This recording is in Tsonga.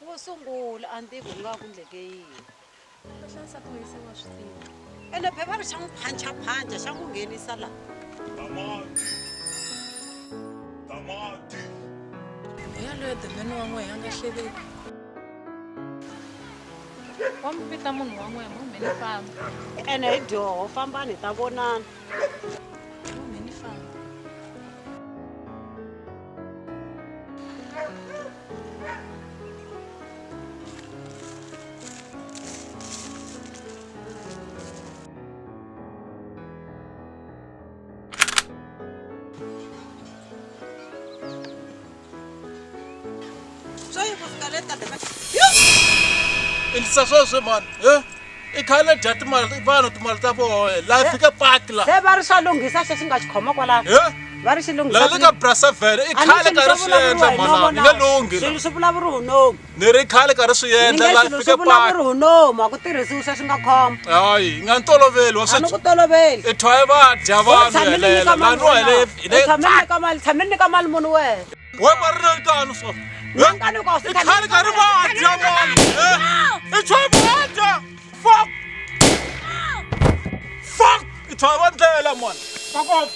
Wo sungula a ni tivi ku nga ku ndleke yini. Kahle nsati wa yise wa swi tiva. Ene phe va ri xa n'wi phanchaphancha xa n'wi nghenisa laha. Tamati. Tamati. Hi yaloye demeni wa n'wehe a nga hleveki. Wa mi vita munhu wa n'wehe mo mhe ni famba. Ene hi dyoho fambani hi ta vonana. Mo mhe ni famba. Endlisa sweswo mani e i khale dya timali vanhu timali ta vona laha fika paki la Se va ri swa lunghisa xe xi nga xi khoma kwalano. e Va ri xi lunghisa. laha le ka brasavele i A ni khale swilo ka ri swi swi endla vulavuriwa hi manana nomo yi nge na. lunghi la Swilo swi vulavuriwa hi nomu. Ni ri khale karhi swi Ni endla nge la swilo fike swi vulavuriwa paki. hi nomu a ku tirhisiwi swa swi nga khoma. Hayi, hi nga ni toloveli wa A ni swi ku toloveli. i thwaye va dya U vanhu tshamile helela nyika la mali ni wa wena. hele U tshamile nyika mali, tshamile nyika mali munhu wena. we va ri na nkani swo. Na nkani ku a swi I khale karhi va dya vanhu. I thwaye va dya. Fuck. Fuck. I thwaye va ndlela man. Fuck off.